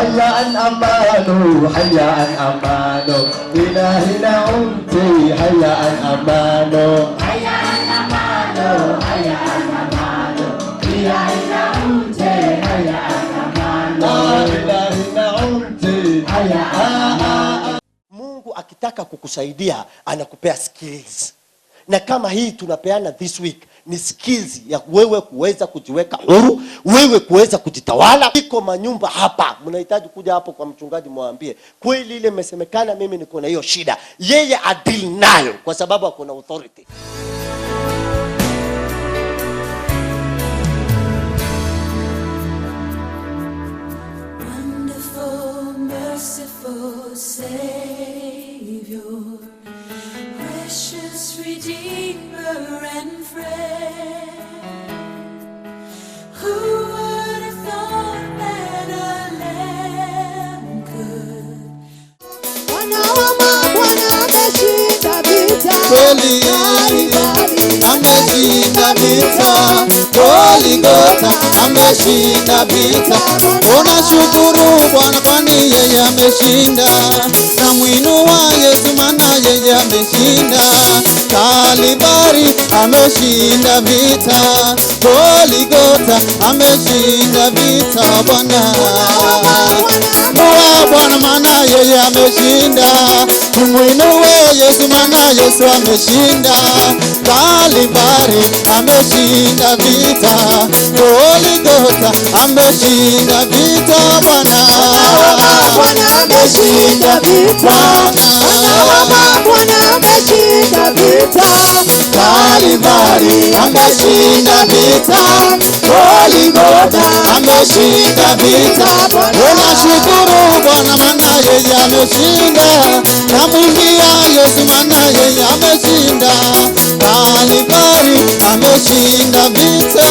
Haya an amano, haya an amano, ilahina unti, haya an amano. Haya an amano, haya an amano, ilahina unti, haya an amano. Ilahina unti, Haya an amano. Mungu akitaka kukusaidia anakupea skills, na kama hii tunapeana this week ni skills ya wewe kuweza kujiweka huru, wewe kuweza kujitawala. Iko manyumba hapa, mnahitaji kuja hapo kwa mchungaji, mwambie kweli ile imesemekana, mimi niko na hiyo shida, yeye adeal nayo kwa sababu ako na authority. Wonderful, merciful Savior, precious Redeemer and friend. Who would have thought that a lamb could? Bwana wa mabwana ameshinda vita. Kweli ameshinda vita, Goligota ameshinda vita. Unashukuru Bwana kwani yeye ameshinda, namwinua Yesu maana yeye ameshinda. Kalvari ameshinda vita, Goligota ameshinda vita. Bwana wa Bwana maana yeye ameshinda, tumwinue Yesu maana Yesu ameshinda. Kalvari ameshinda vita, Goligota ameshinda vita. Bwana Bwana ameshinda vita. Bwana wa mabwana ameshinda vita. Kalvari ameshinda vita, Goligota ameshinda vita. Unashukuru Bwana maana yeye ameshinda, namwimbia Yesu maana yeye ameshinda. Kalvari ameshinda vita,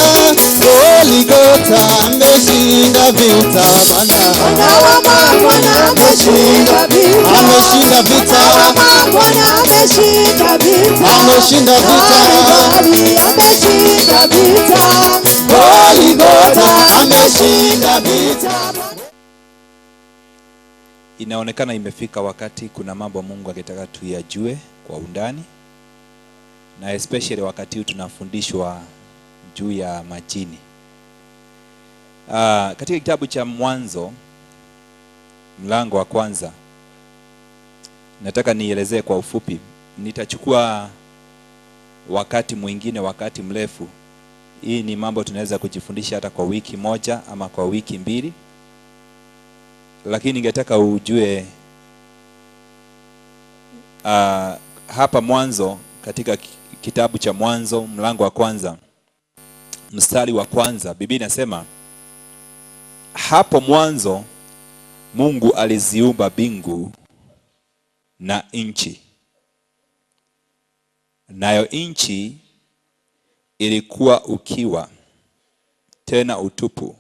Goligota ameshinda vita. Bwana Bwana wa mabwana ameshinda vita. Ameshinda vita. Bwana wa mabwana ameshinda vita. Ameshinda vita. Kalvari ameshinda vita. Goligota ameshinda vita. Inaonekana imefika wakati kuna mambo Mungu akitaka tuyajue kwa undani, na especially wakati huu tunafundishwa juu ya majini. Katika kitabu cha Mwanzo mlango wa kwanza, nataka nielezee kwa ufupi. Nitachukua wakati mwingine, wakati mrefu. Hii ni mambo tunaweza kujifundisha hata kwa wiki moja ama kwa wiki mbili, lakini ningetaka ujue hapa Mwanzo, katika kitabu cha Mwanzo mlango wa kwanza mstari wa kwanza, Biblia inasema hapo mwanzo Mungu aliziumba mbingu na nchi, nayo nchi ilikuwa ukiwa tena utupu,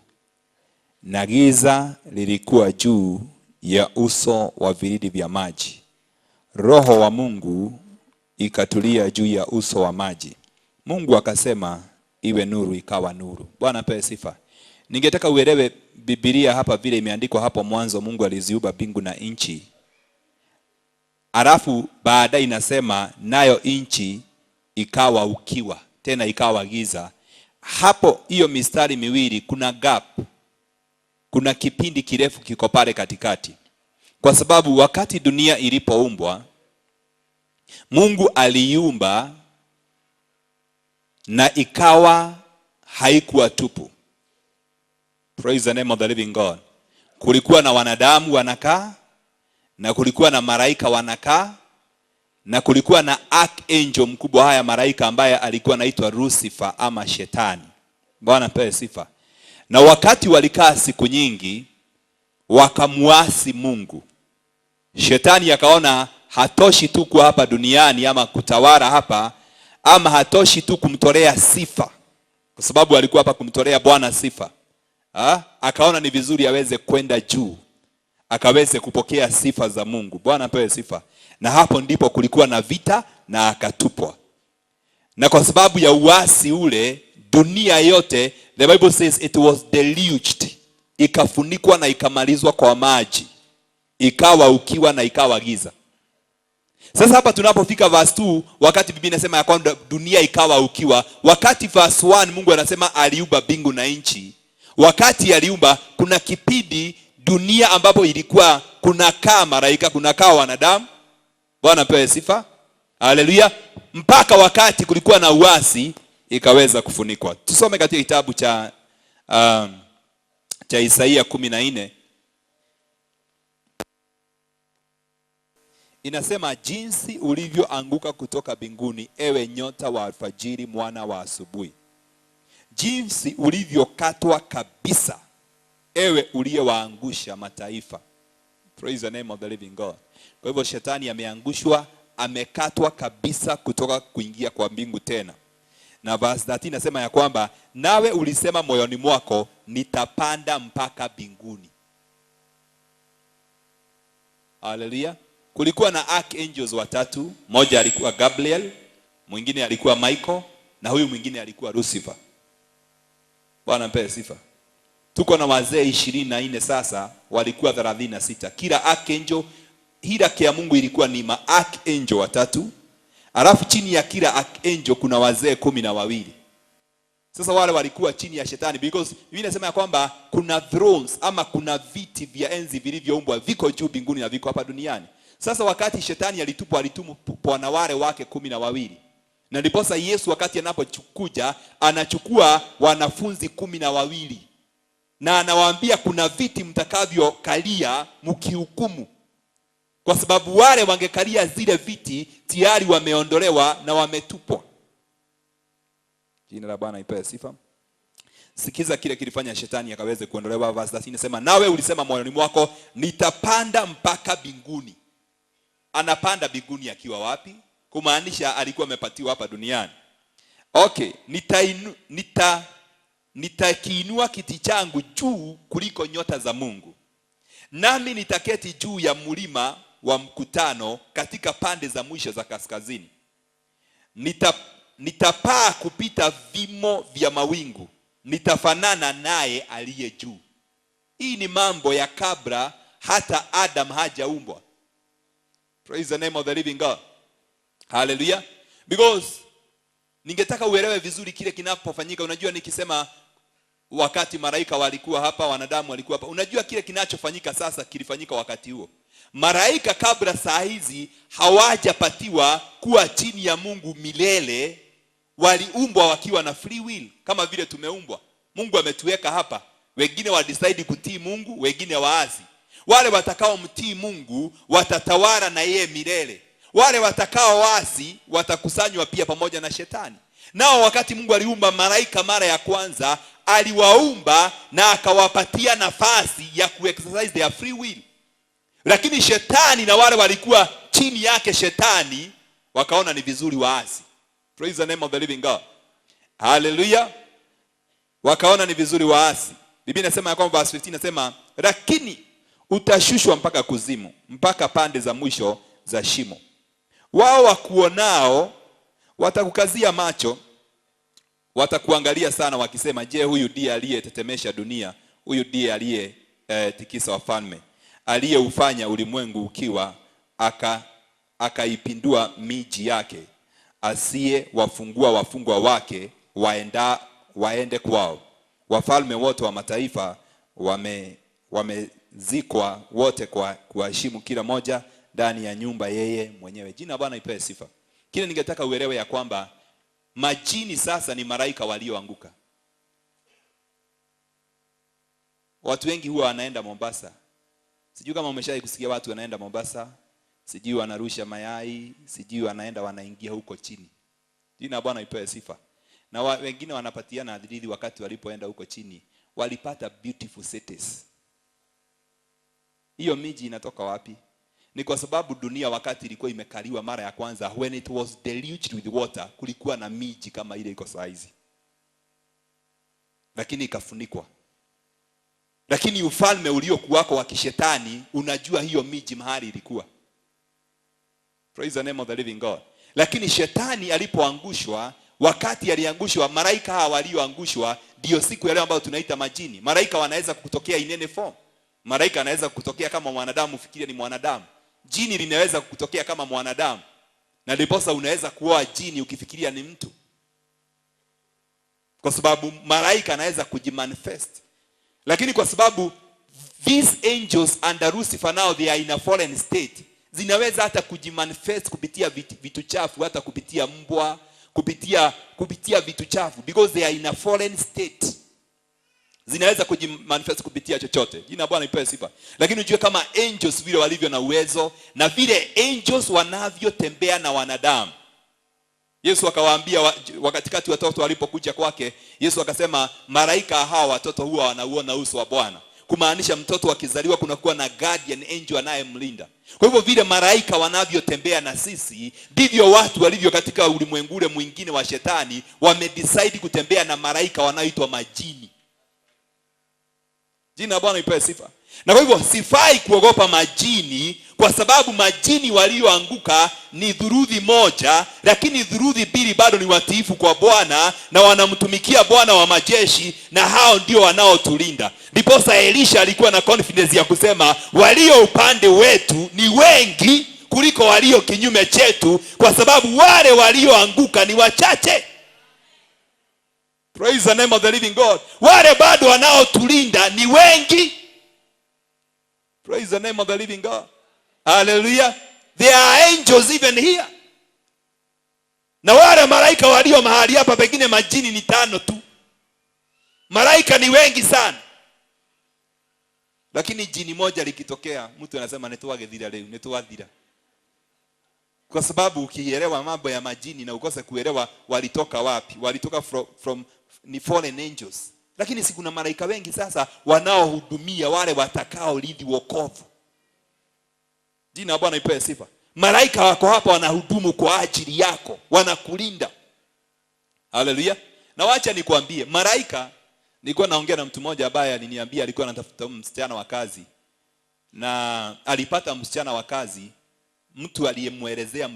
na giza lilikuwa juu ya uso wa vilindi vya maji. Roho wa Mungu ikatulia juu ya uso wa maji. Mungu akasema iwe nuru, ikawa nuru. Bwana apewe sifa. Ningetaka uelewe Biblia hapa vile imeandikwa hapo mwanzo Mungu aliziumba mbingu na nchi. Alafu baadaye inasema nayo nchi ikawa ukiwa, tena ikawa giza. Hapo hiyo mistari miwili kuna gap. Kuna kipindi kirefu kiko pale katikati. Kwa sababu wakati dunia ilipoumbwa, Mungu aliiumba na ikawa haikuwa tupu. Praise the name of the living God. Kulikuwa na wanadamu wanakaa, na kulikuwa na malaika wanakaa, na kulikuwa na archangel mkubwa haya malaika ambaye alikuwa anaitwa Lucifer ama Shetani. Bwana apewe sifa. Na wakati walikaa siku nyingi wakamuasi Mungu. Shetani akaona hatoshi tu kuwa hapa duniani ama kutawala hapa, ama hatoshi tu kumtolea sifa, kwa sababu alikuwa hapa kumtolea Bwana sifa. Akaona ni vizuri aweze kwenda juu, akaweze kupokea sifa za Mungu. Bwana apewe sifa. Na hapo ndipo kulikuwa na vita na akatupwa. Na kwa sababu ya uasi ule, dunia yote, the Bible says it was deluged, ikafunikwa na ikamalizwa kwa maji, ikawa ukiwa na ikawa giza. Sasa hapa tunapofika verse 2, wakati Biblia inasema ya kwamba dunia ikawa ukiwa, wakati verse 1 Mungu anasema aliumba mbingu na nchi. Wakati aliumba, kuna kipindi dunia ambapo ilikuwa kunakaa malaika, kunakaa wanadamu. Bwana apewe sifa, haleluya. Mpaka wakati kulikuwa na uasi ikaweza kufunikwa. Tusome katika kitabu cha Isaia 14. Inasema, jinsi ulivyoanguka kutoka mbinguni, ewe nyota wa alfajiri, mwana wa asubuhi. Jinsi ulivyokatwa kabisa, ewe uliyewaangusha mataifa. Praise the name of the living God. Kwa hivyo shetani ameangushwa, amekatwa kabisa kutoka kuingia kwa mbingu tena. Na verse 13 inasema ya kwamba nawe ulisema moyoni mwako, nitapanda mpaka mbinguni. Haleluya. Kulikuwa na archangels watatu, mmoja alikuwa Gabriel, mwingine alikuwa Michael na huyu mwingine alikuwa Lucifer. Bwana mpe sifa. Tuko na wazee 24 sasa, walikuwa 36. Kila archangel, hierarchy ya Mungu ilikuwa ni ma archangel watatu. Alafu chini ya kila archangel kuna wazee 12. Sasa wale walikuwa chini ya shetani, because Biblia inasema ya kwamba kuna thrones ama kuna viti vya enzi vilivyoumbwa viko juu mbinguni na viko hapa duniani. Sasa wakati shetani alitupwa, alitupwa na wale wake 12. Na ndiposa Yesu wakati anapokuja anachukua wanafunzi 12 na anawaambia kuna viti mtakavyokalia mkihukumu. Kwa sababu wale wangekalia zile viti tayari wameondolewa na wametupwa. Jina la Bwana ipewe sifa. Sikiza kile kilifanya shetani akaweze kuondolewa. Verse 13 inasema, nawe ulisema moyoni mwako, nitapanda mpaka mbinguni. Anapanda mbinguni akiwa wapi? Kumaanisha alikuwa amepatiwa hapa duniani. Okay, nitakiinua kiti changu juu kuliko nyota za Mungu. Nami nitaketi juu ya mlima wa mkutano katika pande za mwisho za kaskazini. Nitapaa kupita vimo vya mawingu, nitafanana naye aliye juu. Hii ni mambo ya kabla hata Adam hajaumbwa. Praise the name of the living God. Hallelujah. Because ningetaka uelewe vizuri kile kinapofanyika. Unajua nikisema wakati malaika walikuwa hapa, wanadamu walikuwa hapa. Unajua kile kinachofanyika sasa kilifanyika wakati huo. Malaika kabla saa hizi hawajapatiwa kuwa chini ya Mungu milele, waliumbwa wakiwa na free will kama vile tumeumbwa. Mungu ametuweka hapa. Wengine wa decide kutii Mungu, wengine waasi. Wale watakao mtii Mungu watatawala na yeye milele. Wale watakao waasi watakusanywa pia pamoja na shetani. Nao wakati Mungu aliumba malaika mara ya kwanza, aliwaumba na akawapatia nafasi ya kuexercise their free will. Lakini shetani na wale walikuwa chini yake shetani wakaona ni vizuri waasi. Praise the name of the living God. Hallelujah. Wakaona ni vizuri waasi. Biblia inasema ya kwamba verse 15 inasema, lakini utashushwa mpaka kuzimu, mpaka pande za mwisho za shimo. Wao wakuonao watakukazia macho, watakuangalia sana wakisema, je, huyu ndiye aliyetetemesha dunia? Huyu ndiye aliye tikisa wafalme, aliyeufanya ulimwengu ukiwa, akaipindua miji yake, asiye wafungua wafungwa wake waende kwao. Wafalme wote wa mataifa wamezikwa wote kwa kuheshimu kila moja ndani ya nyumba yeye mwenyewe. Jina Bwana ipewe sifa. Kile ningetaka uelewe ya kwamba majini sasa ni malaika walioanguka. Watu wengi huwa wanaenda Mombasa. Sijui kama umeshawahi kusikia watu wanaenda Mombasa, sijui wanarusha mayai, sijui wanaenda wanaingia huko chini. Jina Bwana ipewe sifa. Na wengine wanapatiana hadithi wakati walipoenda huko chini, walipata beautiful cities. Hiyo miji inatoka wapi? Ni kwa sababu dunia wakati ilikuwa imekaliwa mara ya kwanza, when it was deluged with water, kulikuwa na miji kama ile iko saa hizi. Lakini ikafunikwa. Lakini ufalme uliokuwako wa kishetani, unajua hiyo miji mahali ilikuwa. Praise the name of the living God. Lakini shetani alipoangushwa, wakati aliangushwa, malaika hawa walioangushwa Ndio siku ya leo ambayo tunaita majini. Malaika wanaweza kukutokea in any form. Malaika anaweza kukutokea kama mwanadamu, ufikirie ni mwanadamu. Jini linaweza kukutokea kama mwanadamu, na ndiposa unaweza kuoa jini ukifikiria ni mtu, kwa sababu malaika anaweza kujimanifest. Lakini kwa sababu these angels under Lucifer now they are in a fallen state, zinaweza hata kujimanifest kupitia vitu chafu, hata kupitia mbwa, kupitia vitu chafu, because they are in a fallen state. Zinaweza kujimanifest kupitia chochote. Jina Bwana ipewe sifa. Lakini ujue kama angels vile walivyo na uwezo na vile angels wanavyotembea na wanadamu. Yesu akawaambia wakatikati watoto walipokuja kwake, Yesu akasema malaika hawa watoto huwa wanauona uso wa Bwana. Kumaanisha mtoto akizaliwa kunakuwa na guardian angel anayemlinda. Kwa hivyo vile malaika wanavyotembea na sisi, ndivyo watu walivyo katika ulimwengu ule mwingine wa shetani, wamedecide kutembea na malaika wanaoitwa majini. Jina la Bwana ipewe sifa. Na kwa hivyo sifai kuogopa majini, kwa sababu majini walioanguka ni dhuruthi moja, lakini dhuruthi mbili bado ni watiifu kwa Bwana na wanamtumikia Bwana wa majeshi, na hao ndio wanaotulinda. Ndiposa Elisha alikuwa na confidence ya kusema walio upande wetu ni wengi kuliko walio kinyume chetu, kwa sababu wale walioanguka ni wachache. Praise the name of the living God. Wale bado wanaotulinda ni wengi. Praise the name of the living God. Hallelujah. There are angels even here. Na wale malaika walio mahali hapa, pengine majini ni 5 tu. Malaika ni wengi sana. Lakini jini moja likitokea, mtu anasema nitwagethira leo, nitwathira. Kwa sababu ukielewa mambo ya majini na ukose kuelewa walitoka wapi, walitoka from ni fallen angels. Lakini si kuna malaika wengi sasa wanaohudumia wale watakaorithi wokovu. Jina la Bwana ipewe sifa. Malaika wako hapa wanahudumu kwa ajili yako, wanakulinda. Haleluya. Na wacha nikwambie, malaika, nilikuwa naongea na mtu mmoja ambaye aliniambia alikuwa anatafuta msichana wa kazi, na alipata msichana wa kazi, mtu aliyemuelezea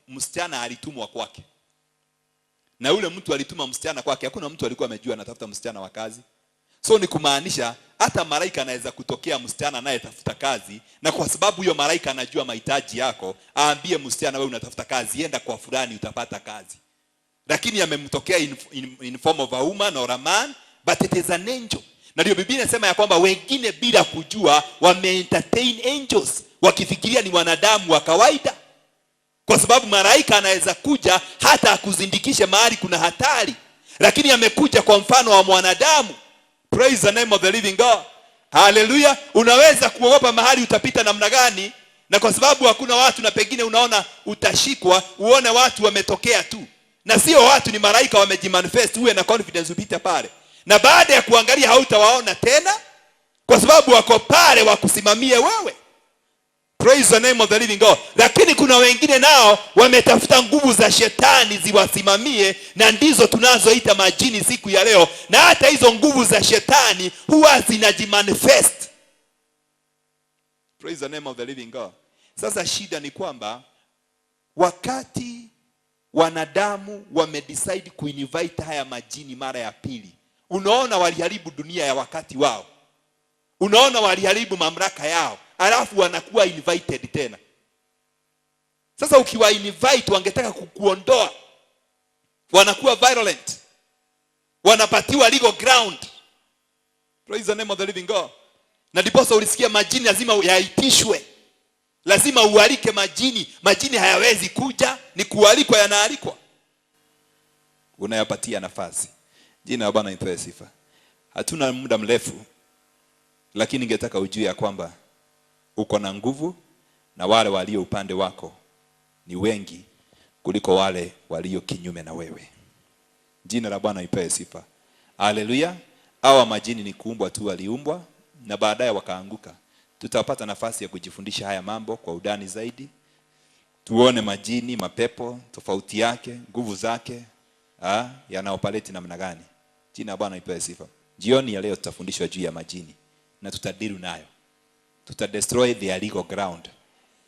msichana alitumwa kwake. Na yule mtu alituma msichana kwake, hakuna mtu alikuwa amejua anatafuta msichana wa kazi. So ni kumaanisha hata malaika anaweza kutokea msichana anayetafuta kazi, na kwa sababu huyo malaika anajua mahitaji yako, aambie msichana wewe unatafuta kazi, enda kwa fulani utapata kazi. Lakini amemtokea in form of a woman or a man, but it is an angel. Na ndio Biblia inasema ya kwamba wengine bila kujua wame-entertain angels, wakifikiria ni wanadamu wa kawaida. Kwa sababu malaika anaweza kuja hata akuzindikishe mahali kuna hatari, lakini amekuja kwa mfano wa mwanadamu. Praise the name of the living God. Hallelujah. Unaweza kuogopa mahali utapita namna gani, na kwa sababu hakuna watu na pengine unaona utashikwa, uone watu wametokea tu, na sio watu, ni malaika wamejimanifest, uwe na confidence upite pale. Na baada ya kuangalia hautawaona tena, kwa sababu wako pale wakusimamie wewe. Praise the name of the living God. Lakini kuna wengine nao wametafuta nguvu za shetani ziwasimamie, na ndizo tunazoita majini siku ya leo. Na hata hizo nguvu za shetani huwa zinajimanifest. Praise the name of the living God. Sasa shida ni kwamba wakati wanadamu wamedecide kuinvite haya majini mara ya pili, unaona waliharibu dunia ya wakati wao, unaona waliharibu mamlaka yao, alafu wanakuwa invited tena. Sasa ukiwa invite wangetaka kukuondoa, wanakuwa violent, wanapatiwa legal ground. Praise the name of the living God. Na ndiposa ulisikia majini lazima yaitishwe, lazima ualike majini. Majini hayawezi kuja, ni kualikwa, yanaalikwa, unayapatia nafasi. Jina la Bwana lipewe sifa. Hatuna muda mrefu, lakini ningetaka ujue ya kwamba uko na nguvu, na wale walio upande wako ni wengi kuliko wale walio kinyume na wewe. Jina la Bwana lipewe sifa. Haleluya. Hawa majini ni kuumbwa tu, waliumbwa na baadaye wakaanguka. Tutapata nafasi ya kujifundisha haya mambo kwa undani zaidi, tuone majini, mapepo, tofauti yake, nguvu zake, yanaoperate namna gani. Jina la Bwana lipewe sifa. Jioni ya leo tutafundishwa juu ya majini na tutadiru nayo. Tutadestroy their legal ground.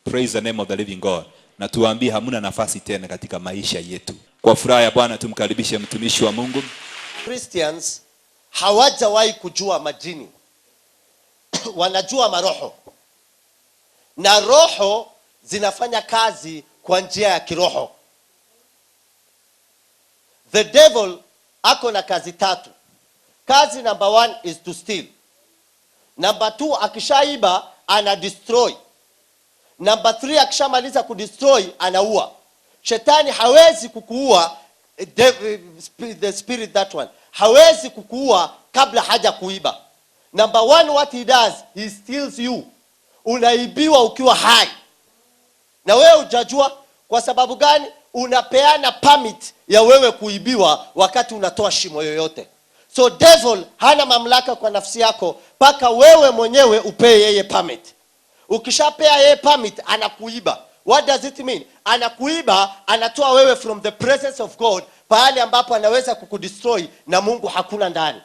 Praise the name of the living God. Na tuwaambie hamna nafasi tena katika maisha yetu. Kwa furaha ya Bwana tumkaribishe mtumishi wa Mungu. Christians hawajawahi kujua majini. Wanajua maroho, na roho zinafanya kazi kwa njia ya kiroho. The devil ako na kazi tatu. Kazi number one is to steal. Number two, akishaiba ana destroy. Number three, akishamaliza kudestroy anaua. Shetani hawezi kukuua, the spirit that one hawezi kukuua kabla haja kuiba. Number one, what he does, he steals you. Unaibiwa ukiwa hai na wewe hujajua. Kwa sababu gani? Unapeana permit ya wewe kuibiwa wakati unatoa shimo yoyote. So devil hana mamlaka kwa nafsi yako mpaka wewe mwenyewe upee yeye permit. Ukishapea yeye permit, anakuiba. What does it mean? Anakuiba, anatoa wewe from the presence of God, pahali ambapo anaweza kukudestroy na Mungu hakuna ndani.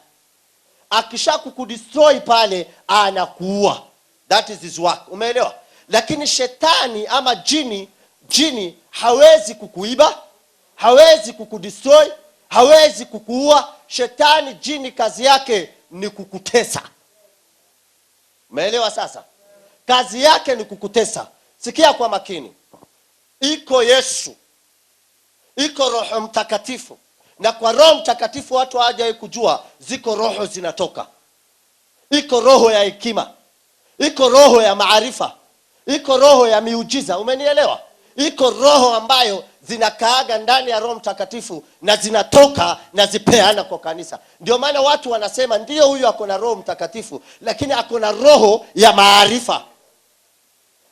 Akisha kukudestroy pale, anakuua. That is his work. Umeelewa? Lakini shetani ama jini, jini hawezi kukuiba, hawezi kukudestroy, hawezi kukuua. Shetani jini kazi yake ni kukutesa. Umeelewa sasa? Kazi yake ni kukutesa. Sikia kwa makini. Iko Yesu, iko Roho Mtakatifu, na kwa Roho Mtakatifu watu hawajawahi kujua ziko roho zinatoka. Iko roho ya hekima, iko roho ya maarifa, iko roho ya miujiza. Umenielewa? Iko roho ambayo zinakaaga ndani ya Roho Mtakatifu na zinatoka na zipeana kwa kanisa. Ndio maana watu wanasema ndio huyu ako na Roho Mtakatifu, lakini ako na roho ya maarifa.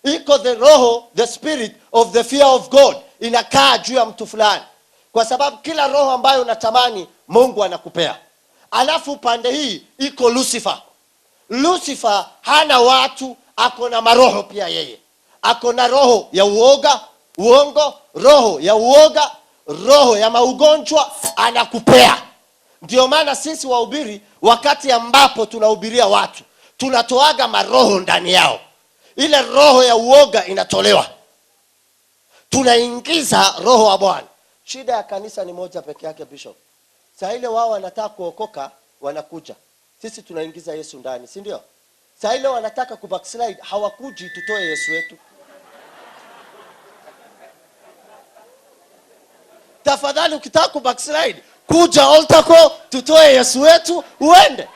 Iko the roho, the spirit of the fear of God inakaa juu ya mtu fulani, kwa sababu kila roho ambayo unatamani Mungu anakupea. Alafu upande hii iko Lucifer. Lucifer hana watu, ako na maroho pia yeye. Ako na roho ya uoga, uongo, roho ya uoga, roho ya maugonjwa anakupea. Ndio maana sisi wahubiri, wakati ambapo tunahubiria watu, tunatoaga maroho ndani yao. Ile roho ya uoga inatolewa, tunaingiza roho wa Bwana. Shida ya kanisa ni moja peke yake, Bishop. Saa ile wao wanataka kuokoka, wanakuja, sisi tunaingiza Yesu ndani, si ndio? Saa ile wanataka kubackslide, hawakuji tutoe Yesu wetu. Tafadhali ukitaka kubackslide, kuja altar call, tutoe Yesu wetu uende.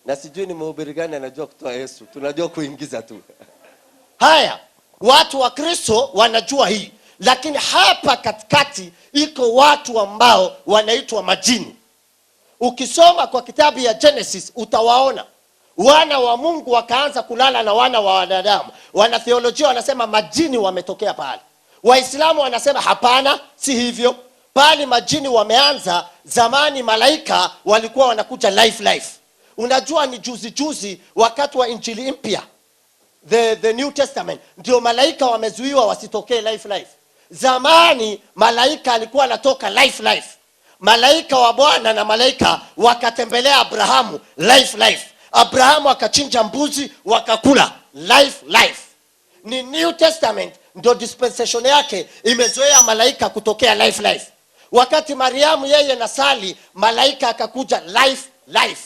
Na sijui ni mhubiri gani anajua kutoa Yesu, tunajua kuingiza tu. Haya, watu wa Kristo wanajua hii, lakini hapa katikati iko watu ambao wanaitwa majini. Ukisoma kwa kitabu ya Genesis utawaona wana wa Mungu wakaanza kulala na wana wa wanadamu. Wanatheolojia wanasema majini wametokea pale. Waislamu wanasema hapana, si hivyo. Pale majini wameanza zamani, malaika walikuwa wanakuja life life. Unajua ni juzi juzi wakati wa Injili mpya, the New Testament, ndio malaika wamezuiwa wasitokee life life. Zamani malaika alikuwa anatoka life life. Malaika wa Bwana na malaika wakatembelea Abrahamu life life. Abrahamu akachinja mbuzi wakakula life life. Ni New Testament ndio dispensation yake imezoea malaika kutokea life life. Wakati Mariamu yeye na sali, malaika akakuja life life.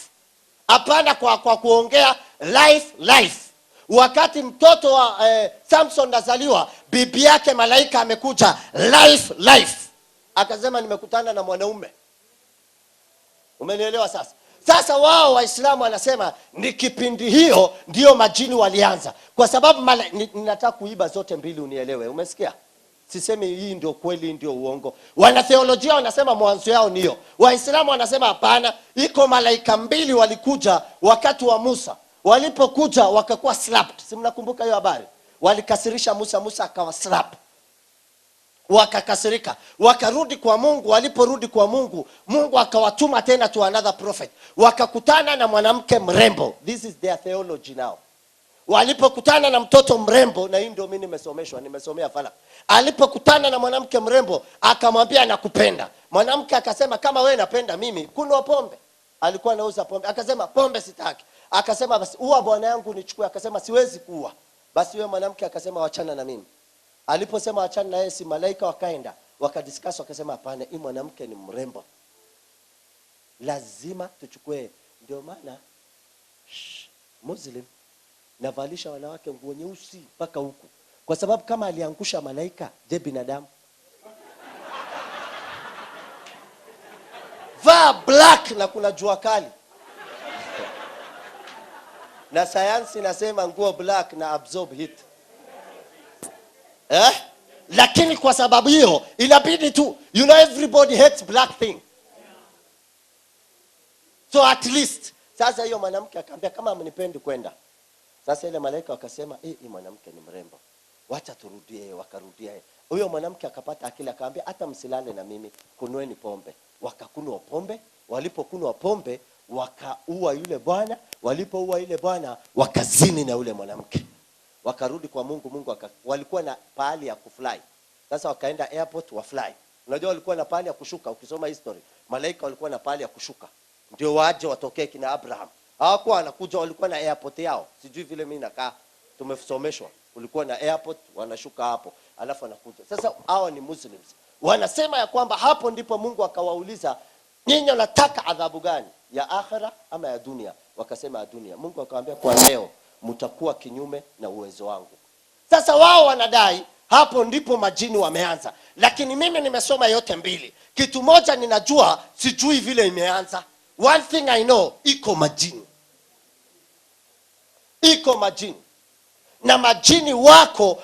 Hapana kwa kuongea, life life. Wakati mtoto wa Samson azaliwa, bibi yake malaika amekuja life life. Akasema nimekutana na mwanaume. Umenielewa sasa? Sasa wao Waislamu wanasema ni kipindi hiyo ndio majini walianza. Kwa sababu ninataka kuiba zote mbili unielewe. Umesikia? Sisemi hii ndio kweli ndio uongo. Wanatheolojia wanasema mwanzo yao niyo. Waislamu wanasema hapana, iko malaika mbili walikuja wakati wa Musa. Walipokuja wakakuwa slapped. Si mnakumbuka hiyo habari? Walikasirisha Musa, Musa akawa slap. Wakakasirika, wakarudi kwa Mungu. Waliporudi kwa Mungu, Mungu akawatuma tena to another prophet. Wakakutana na mwanamke mrembo. This is their theology now. Walipokutana na mtoto mrembo, na hii ndio mimi nimesomeshwa, nimesomea fala. Alipokutana na mwanamke mrembo, akamwambia nakupenda. Mwanamke akasema kama wewe napenda mimi, kunywa pombe. Alikuwa anauza pombe. Akasema pombe sitaki. Akasema basi ua bwana yangu nichukue. Akasema siwezi kuua. Basi yule mwanamke akasema wachana na mimi. Aliposema wachana na yeye, si malaika wakaenda wakadiscuss, wakasema hapana, hii mwanamke ni mrembo, lazima tuchukue. Ndio maana Muslim navalisha wanawake nguo nyeusi mpaka huku, kwa sababu kama aliangusha malaika, je binadamu? Vaa black na kuna jua kali na sayansi inasema nguo black na absorb heat. Eh? Lakini kwa sababu hiyo inabidi tu, you know, everybody hates black thing, so at least sasa hiyo mwanamke akaambia kama amnipendi kwenda. Sasa ile malaika wakasema, eh, hii mwanamke ni mrembo, wacha turudie. Wakarudia. Huyo mwanamke akapata akili, akaambia hata msilale na mimi, kunweni pombe. Wakakunwa pombe. Walipokunwa pombe wakaua yule bwana. Walipoua yule bwana wakazini na yule mwanamke. Wakarudi kwa Mungu. Mungu walikuwa na pahali ya kufly. Sasa wakaenda airport wa fly. Unajua walikuwa na pahali ya kushuka, ukisoma history, malaika walikuwa na pahali ya kushuka ndio waje watokee kina Abraham. Hawakuwa wanakuja, walikuwa na airport yao. Sijui vile mimi nakaa, tumesomeshwa. Kulikuwa na airport, wanashuka hapo, alafu wanakuja. Sasa hawa ni Muslims. Wanasema ya kwamba hapo ndipo Mungu akawauliza, nyinyi mnataka adhabu gani? Ya akhira ama ya dunia? Wakasema ya dunia. Mungu akawaambia kwa leo mtakuwa kinyume na uwezo wangu. Sasa wao wanadai hapo ndipo majini wameanza, lakini mimi nimesoma yote mbili. Kitu moja ninajua, sijui vile imeanza. One thing I know, iko majini, iko majini, na majini wako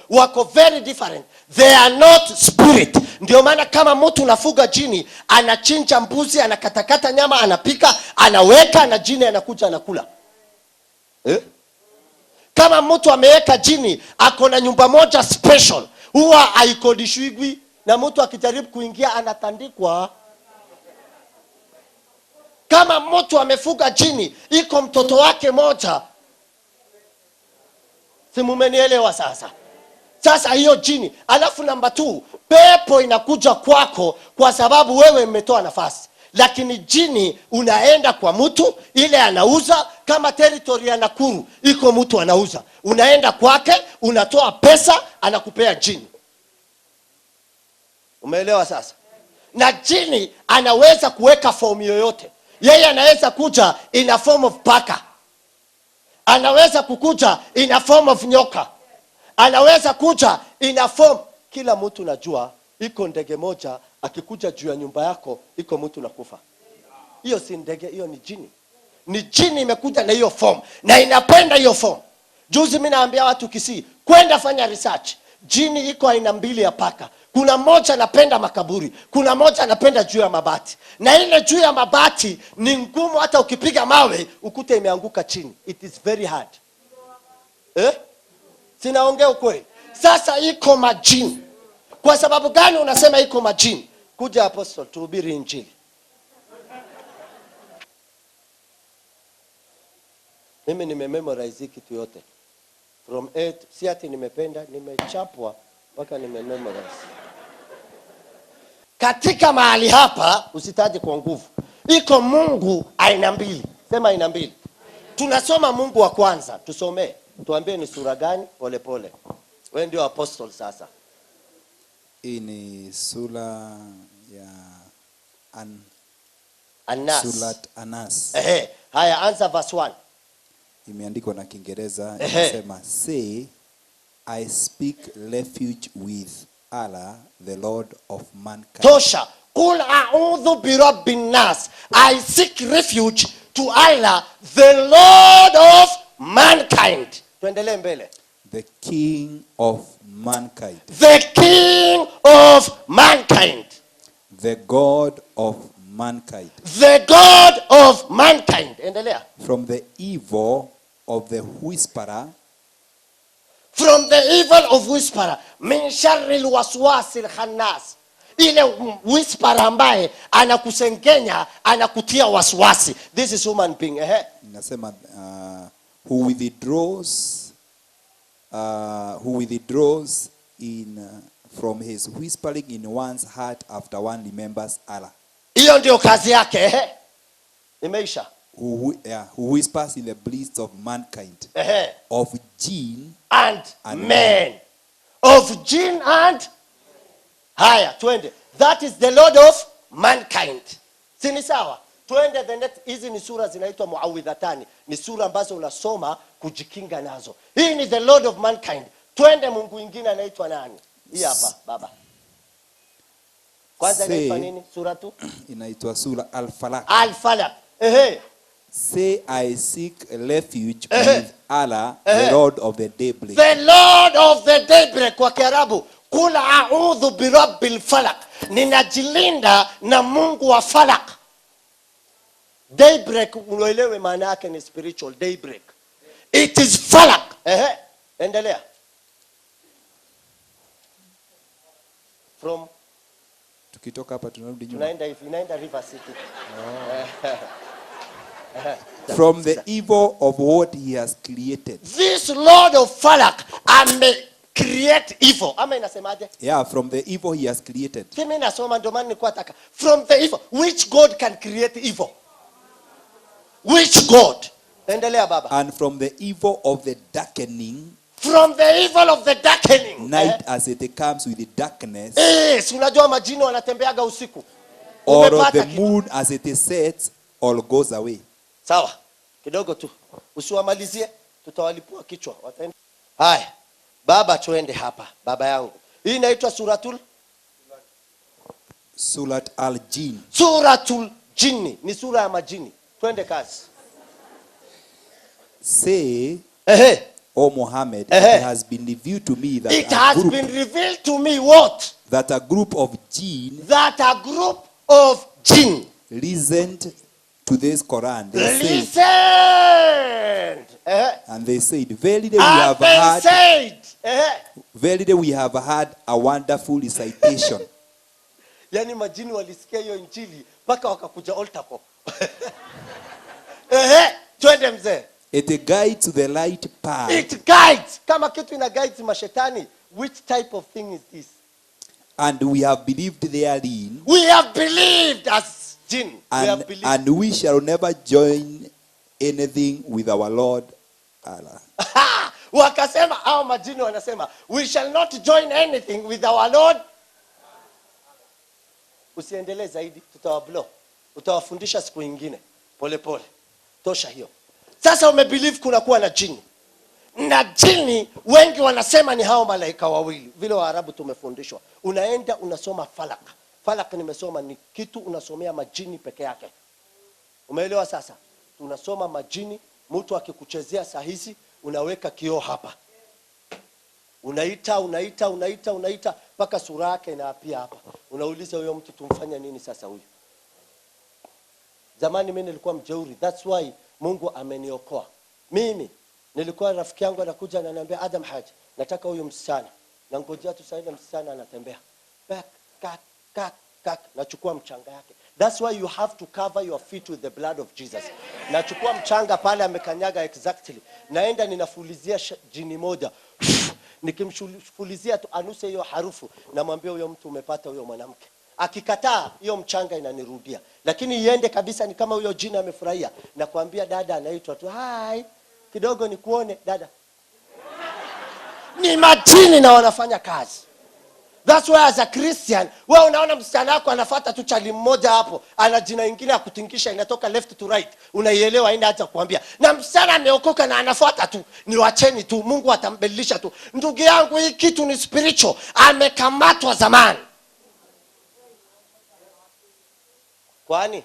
very different, they are not spirit. Ndio maana kama mtu unafuga jini, anachinja mbuzi, anakatakata nyama, anapika, anaweka, na jini anakuja anakula. Eh? Kama mtu ameweka jini, ako na nyumba moja special, huwa haikodishwi, na mtu akijaribu kuingia anatandikwa. Kama mtu amefuga jini, iko mtoto wake moja, si mumenielewa sasa? Sasa hiyo jini, alafu namba 2, pepo inakuja kwako kwa sababu wewe umetoa nafasi. Lakini jini unaenda kwa mtu ile anauza, kama territory ya Nakuru iko mtu anauza, unaenda kwake, unatoa pesa, anakupea jini. Umeelewa sasa? Na jini anaweza kuweka form yoyote. Yeye anaweza kuja in a form of paka, anaweza kukuja in a form of nyoka, anaweza kuja in a form. Kila mtu najua iko ndege moja akikuja juu ya nyumba yako iko mtu nakufa. Hiyo si ndege, hiyo ni jini. Ni jini imekuja na hiyo form na inapenda hiyo form. Juzi mimi naambia watu Kisii, kwenda fanya research. Jini iko aina mbili ya paka. Kuna moja anapenda makaburi, kuna moja anapenda juu ya mabati. Na ile juu ya mabati ni ngumu, hata ukipiga mawe ukute imeanguka chini. It is very hard. Eh? Sinaongea ukweli. Sasa iko majini. Kwa sababu gani unasema iko majini? Kuja apostle tuhubiri injili. Mimi nimememorize hii kitu yote. From 8, si ati nimependa, nimechapwa mpaka nimememorize. Katika mahali hapa usitaje kwa nguvu. Iko Mungu aina mbili. Sema aina mbili. Tunasoma Mungu wa kwanza, tusomee. Tuambie ni sura gani pole pole. Wewe ndio apostle sasa. Hii ni sura ya Anas. Surat Anas. Ehe, haya anza verse 1. Imeandikwa na Kiingereza, Ehe. inasema say I speak refuge with Allah the Lord of mankind. Tosha. Qul a'udhu bi rabbin nas. I seek refuge to Allah the Lord of mankind. Tuendelee mbele. The King of mankind. The King of mankind. The God of mankind. The God of mankind. Endelea. From the evil of the whisperer. From the evil of whisperer. Min sharri alwaswasi alkhannas. Ile whisperer ambaye anakusengenya, anakutia wasiwasi. This is human being. Ehe. Nasema who withdraws in from his whispering in one's heart after one remembers Allah. Hiyo ndio kazi yake. Ehe. Imeisha. Who whispers in the bliss of mankind, Ehe. of jinn And, And men, of jinn and. Haya, twende. That is the Lord of mankind, si ni sawa? Twende the next. Hizi ni sura zinaitwa muawidhatani, ni sura ambazo unasoma kujikinga nazo. Hii ni the Lord of mankind. Twende, mungu ingine anaitwa nani? Hii hapa, baba, kwanza inaitwa nini? Sura tu Inaitwa Sura Al-Falaq. Al-Falaq. Ehe. Say, I seek refuge Ehe. with Allah, Ehe. the Lord of the daybreak. The Lord of the daybreak. Kwa Kiarabu, kula audhu birabbil falaq, ninajilinda na Mungu wa falaq. Daybreak, uelewe maana yake ni spiritual daybreak. It is falaq. Ehe, endelea from. Tukitoka hapa tunarudi nyuma. Tunaenda hivi, inaenda River City. From the evil of what he has created. This Lord of falaq ame create evil, ama inasemaje? Yeah, from the evil he has created. Mimi nasoma, ndio maana nilikuwa nataka from the evil. Which god can create evil? Which god? Endelea, baba. And from the evil of the darkening From the evil of the darkening night as it comes with the darkness, Eh, si unajua majini wanatembeaga usiku? Or of Umepata the kitu. moon as it sets or goes away. Sawa, kidogo tu, usiwamalizie, tutawalipua kichwa, wataenda. Haya baba, tuende hapa, baba yangu. Hii inaitwa suratul Surat Al-Jinn. Suratul Jini, ni sura ya majini. Twende kazi. Say, Ehe. O Muhammad, Ehe. it has been revealed to me that It a has group, been revealed to me what? That a group of jinn That a group of jinn listened to this Quran. They said, listened. Eh? And they said, "Verily we And have they heard, said, eh? verily we have had a wonderful recitation." Yani majini walisikia hiyo injili mpaka wakakuja altar call. Ehe, twende mzee. It guides to the right path. It guides. Kama kitu ina guides mashetani, which type of thing is this? And we have believed therein, We have believed as jinn. We have and, believed. and we shall never join anything with our Lord Allah. Wakasema, hao majini wanasema, "We shall not join anything with our Lord." Usiendelee zaidi, tutawablow, utawafundisha siku ingine polepole. Tosha hiyo. Sasa umebelieve kuna kuwa na jini, na jini wengi wanasema ni hao malaika wawili, vile Waarabu tumefundishwa. Unaenda unasoma falak. Falak nimesoma ni kitu unasomea majini peke yake. Umeelewa sasa? Tunasoma majini. Mtu akikuchezea saa hizi, unaweka kioo hapa, unaita, unaita, unaita, unaita mpaka sura yake inaapia hapa. Unauliza huyo mtu, tumfanya nini sasa huyu? Zamani mimi nilikuwa mjeuri, that's why Mungu ameniokoa. Mimi nilikuwa, rafiki yangu anakuja ananiambia, "Adam Haji, nataka huyu msichana." Nangojea tu saa ile msichana anatembea back, kak, kak, kak, nachukua mchanga yake. That's why you have to cover your feet with the blood of Jesus. Nachukua mchanga pale amekanyaga exactly, naenda ninafulizia jini moja. Nikimfulizia tu anuse hiyo harufu, namwambia huyo mtu, "Umepata huyo mwanamke." Akikataa, hiyo mchanga inanirudia, lakini iende kabisa, ni kama huyo jini amefurahia. Nakwambia dada anaitwa tu, "Hi, kidogo nikuone dada." Ni majini na wanafanya kazi. That's why as a Christian, wewe unaona msichana wako anafuata tu chali mmoja hapo, ana jina ingine ya kutingisha inatoka left to right. Unaielewa, haina haja kuambia. Na msichana ameokoka na anafuata tu. Ni wacheni tu, Mungu atambadilisha tu. Ndugu yangu, hii kitu ni spiritual. Amekamatwa zamani. Kwani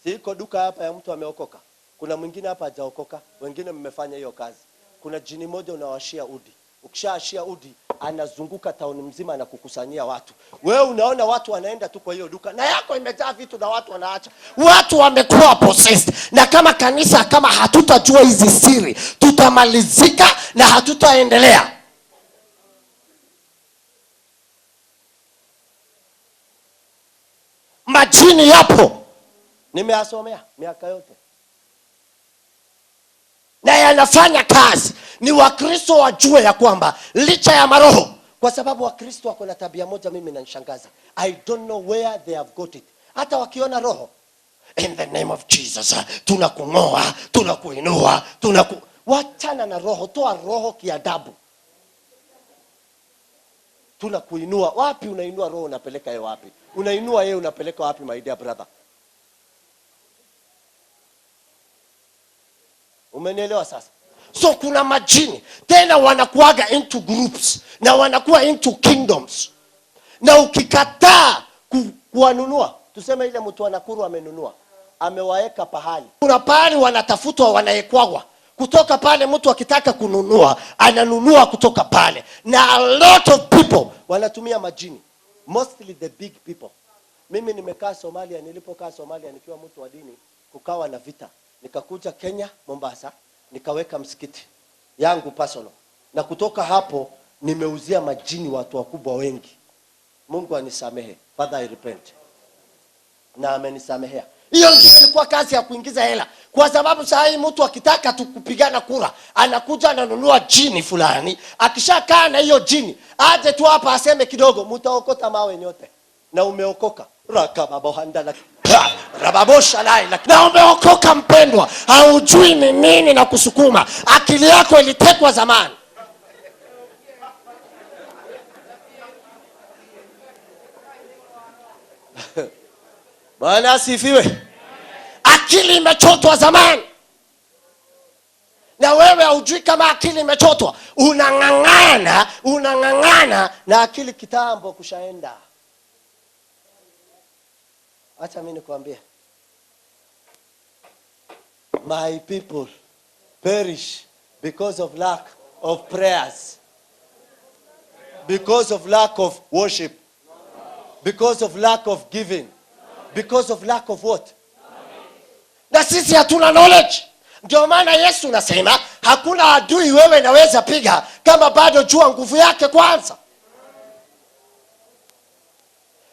siko duka hapa ya mtu ameokoka? Kuna mwingine hapa hajaokoka, wengine mmefanya hiyo kazi. Kuna jini moja unawashia udi. Ukishaashia udi, anazunguka tauni mzima na kukusanyia watu. Wewe unaona watu wanaenda tu kwa hiyo duka, na yako imejaa vitu na watu wanaacha. Watu wamekuwa possessed. Na kama kanisa, kama hatutajua hizi siri, tutamalizika na hatutaendelea. Majini yapo, nimeyasomea miaka yote na yanafanya kazi. Ni Wakristo wajue ya kwamba licha ya maroho, kwa sababu Wakristo wako na tabia moja mimi inanishangaza. I don't know where they have got it. Hata wakiona roho In the name of Jesus, tunakung'oa, tunakuinua, tunaku wachana na roho, toa roho kiadabu. Tunakuinua wapi? Unainua roho unapeleka yeye wapi? Unainua yeye unapeleka wapi, my dear brother? Umenielewa sasa? So kuna majini tena wanakuaga into groups na wanakuwa into kingdoms, na ukikataa kuwanunua, tuseme ile mtu wa Nakuru amenunua, amewaeka pahali, kuna pahali wanatafutwa, wanaekwagwa kutoka pale. Mtu akitaka kununua ananunua kutoka pale, na a lot of people wanatumia majini, mostly the big people. Mimi nimekaa Somalia, nilipokaa Somalia nikiwa mtu wa dini, kukawa na vita, nikakuja Kenya Mombasa, nikaweka msikiti yangu personal, na kutoka hapo nimeuzia majini watu wakubwa wengi. Mungu anisamehe, Father I repent, na amenisamehea. Hiyo ndio ilikuwa kazi ya kuingiza hela, kwa sababu saa hii mtu akitaka tu kupigana kura anakuja ananunua jini fulani, akishakaa na hiyo jini aje tu hapa aseme kidogo, mtaokota mawe nyote na umeokoka. Rakababohandala rababoshalai na umeokoka mpendwa, haujui ni nini na kusukuma, akili yako ilitekwa zamani. Bwana asifiwe. Akili imechotwa zamani, na wewe haujui kama akili imechotwa. Unang'ang'ana, unang'ang'ana na akili kitambo kushaenda. Acha mimi nikwambie, my people perish because of lack of prayers, because of lack of worship, because of lack of giving, because of lack of what? Na sisi hatuna knowledge. Ndio maana Yesu nasema hakuna adui wewe naweza piga kama bado jua nguvu yake kwanza.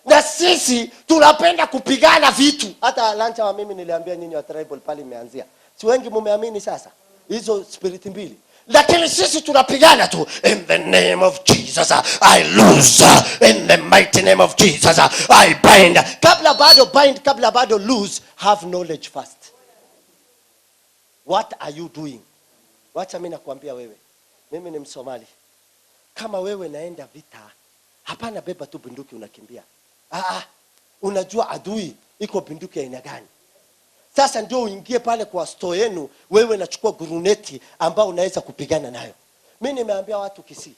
Na sisi tunapenda kupigana vitu. Hata lancha wa mimi niliambia nyinyi wa tribal pale imeanzia. Si wengi mumeamini sasa hizo spirit mbili. Lakini sisi tunapigana tu, in the name of Jesus I lose, in the mighty name of Jesus I bind. Kabla bado bind, kabla bado lose, have knowledge first. What are you doing? Wacha mimi nakwambia wewe, mimi ni Msomali. Kama wewe naenda vita, hapana beba tu bunduki unakimbia. Unajua adui iko bunduki ya aina gani? Sasa ndio uingie pale kwa store yenu, wewe nachukua guruneti ambao unaweza kupigana nayo. Mimi nimeambia watu Kisii,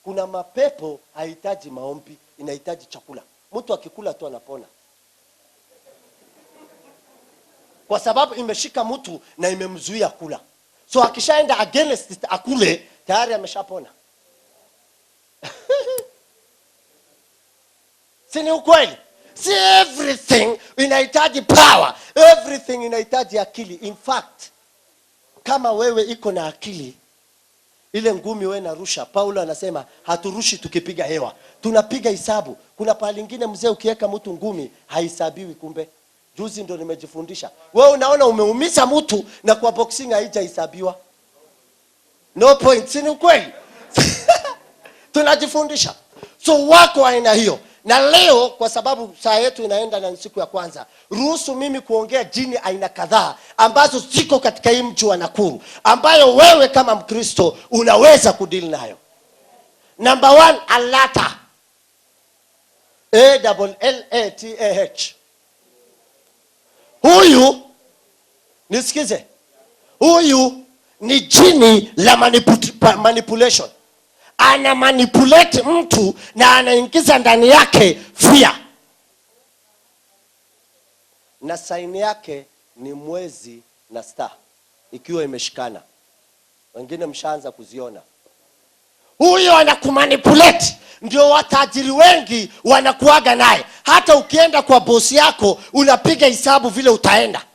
kuna mapepo haihitaji maombi, inahitaji chakula. Mtu akikula tu anapona. Kwa sababu imeshika mtu na imemzuia kula. So akishaenda against it akule, tayari ameshapona. Si ni ukweli? Si everything inahitaji power, everything inahitaji akili. In fact, kama wewe iko na akili, ile ngumi wewe narusha, Paulo anasema haturushi tukipiga hewa, tunapiga hisabu. Kuna pahali lingine mzee ukiweka mtu ngumi haisabiwi kumbe. Juzi ndo nimejifundisha. Wewe unaona umeumiza mtu na kwa boxing haijahesabiwa. No point, si ni ukweli? Tunajifundisha. So wako aina hiyo. Na leo kwa sababu saa yetu inaenda na siku ya kwanza, ruhusu mimi kuongea jini aina kadhaa ambazo ziko katika hii mji wa Nakuru, ambayo wewe kama Mkristo unaweza kudeal nayo. Number 1, Alata. A double L A T A H. Huyu, nisikize, huyu ni jini la manipulation. Ana manipulate mtu na anaingiza ndani yake fear. Na sign yake ni mwezi na star ikiwa imeshikana. Wengine mshaanza kuziona. Huyo anakumanipulate. Ndio watajiri wengi wanakuaga naye. Hata ukienda kwa boss yako unapiga hesabu vile utaenda.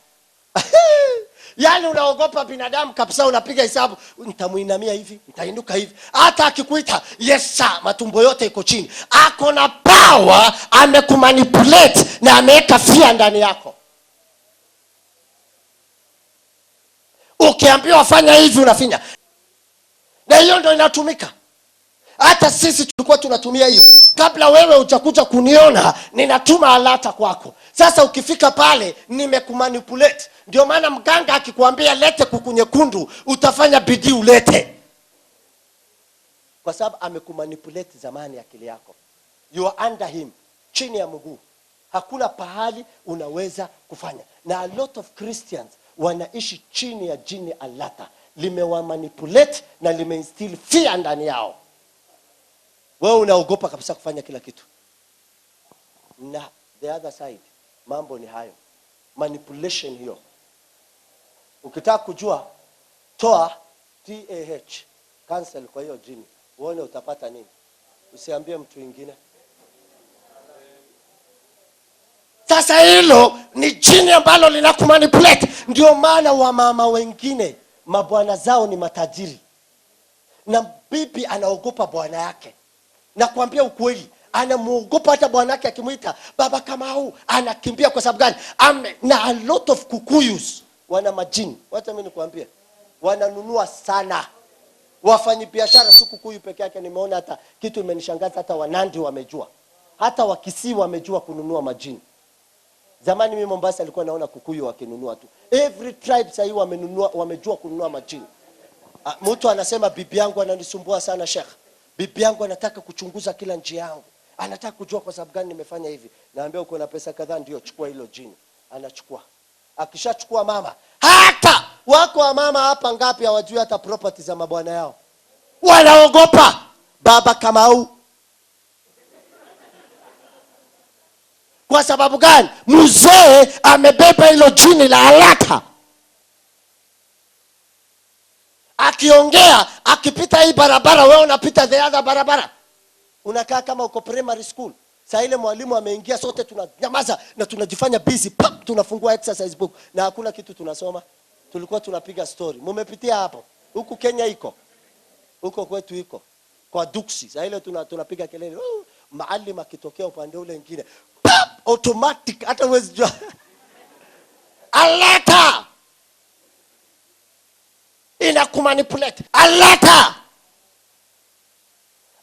Yaani unaogopa binadamu kabisa, unapiga hesabu, nitamuinamia hivi, nitainuka hivi. Hata akikuita yes sir, matumbo yote iko chini. Ako na power, amekumanipulate na ameweka fear ndani yako. Ukiambiwa fanya hivi unafinya. Na hiyo ndio inatumika. Hata sisi tulikuwa tunatumia hiyo. Kabla wewe hujakuja kuniona, ninatuma alata kwako. Sasa ukifika pale, nimekumanipulate. Ndio maana mganga akikwambia lete kuku nyekundu, utafanya bidii ulete, kwa sababu amekumanipulate zamani akili yako. You are under him, chini ya mguu. Hakuna pahali unaweza kufanya. Na a lot of Christians wanaishi chini ya jini alata, limewamanipulate na limeinstill fear ndani yao. Wewe unaogopa kabisa kufanya kila kitu. Na the other side, mambo ni hayo, manipulation hiyo. Ukitaka kujua, toa TAH, cancel kwa hiyo jini, uone utapata nini. Usiambie mtu mwingine. Sasa hilo ni jini ambalo linakumanipulate. Ndio maana wamama wengine mabwana zao ni matajiri, na bibi anaogopa bwana yake. Nakwambia ukweli, anamuogopa hata bwana yake akimwita baba Kamau anakimbia. Kwa sababu gani? Na a lot of Kukuyus wana majini. Wacha mimi nikwambie, wananunua sana wafanyi biashara, si Kukuyu peke yake. Nimeona hata kitu imenishangaza, hata Wanandi wamejua, hata Wakisii wamejua kununua majini. Zamani mimi Mombasa alikuwa naona Kukuyu wakinunua tu. Every tribe sasa wamenunua, wamejua kununua majini. Mtu anasema bibi yangu ananisumbua sana Sheikh. Bibi yangu anataka kuchunguza kila njia yangu. Anataka kujua kwa sababu gani nimefanya hivi. Naambia uko na pesa kadhaa, ndio chukua hilo jini. Anachukua. Akishachukua mama, hata wako wa mama hapa ngapi hawajui hata property za mabwana yao. Wanaogopa baba Kamau. Kwa sababu gani? Mzee amebeba hilo jini la alaka. Akiongea, akipita hii barabara, wewe unapita the other barabara. Unakaa kama uko primary school. Saa ile mwalimu ameingia, sote tunanyamaza na tunajifanya busy. Pap, tunafungua exercise book na hakuna kitu tunasoma. Tulikuwa tunapiga story. Mumepitia hapo. Huku Kenya iko. Huko kwetu iko. Kwa duksi. Saa ile tunapiga kelele. Maalim akitokea upande ule mwingine, pap, automatic, hata huwezi jua. Alata inakumanipulate. Alata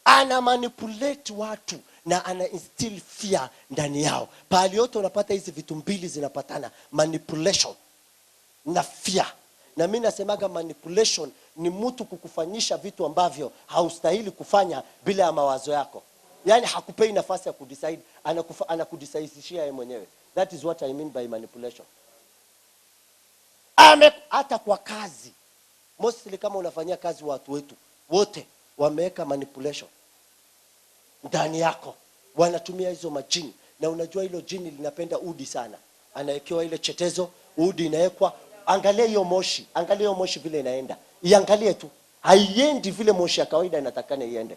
ana manipulate watu na ana instill fear ndani yao. Pahali yote unapata hizi vitu mbili zinapatana, manipulation na fear. Na mimi nasemaga manipulation ni mtu kukufanyisha vitu ambavyo haustahili kufanya bila ya mawazo yako. Yaani hakupei nafasi ya kudecide, anakudecidishia yeye mwenyewe. That is what I mean by manipulation. Hata kwa kazi, mostly kama unafanyia kazi watu wetu wote wameweka manipulation ndani yako. Wanatumia hizo majini, na unajua hilo jini linapenda udi sana. Anawekewa ile chetezo, udi inawekwa. Angalia hiyo moshi, angalia hiyo moshi vile inaenda. Iangalie tu, haiendi vile moshi ya kawaida inatakana iende.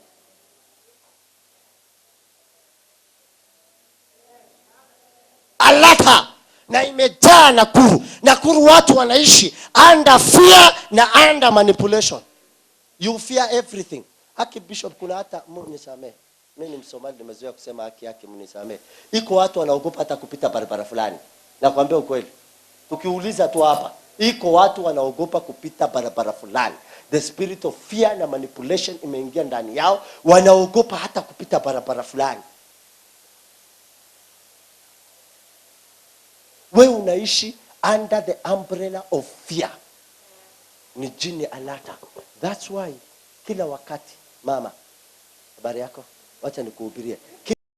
Alaka na imejaa Nakuru. Nakuru watu wanaishi under fear na under manipulation. You fear everything. Haki Bishop, kuna hata mnisamee. Mimi ni Msomali, nimezoea kusema haki yake, mnisamee. Iko watu wanaogopa hata kupita barabara fulani. Nakwambia ukweli. Tukiuliza tu hapa, iko watu wanaogopa kupita barabara fulani. The spirit of fear na manipulation imeingia ndani yao, wanaogopa hata kupita barabara fulani. Wewe unaishi under the umbrella of fear. Ni jini alata. That's why kila wakati, mama, habari yako? Wacha nikuhubirie.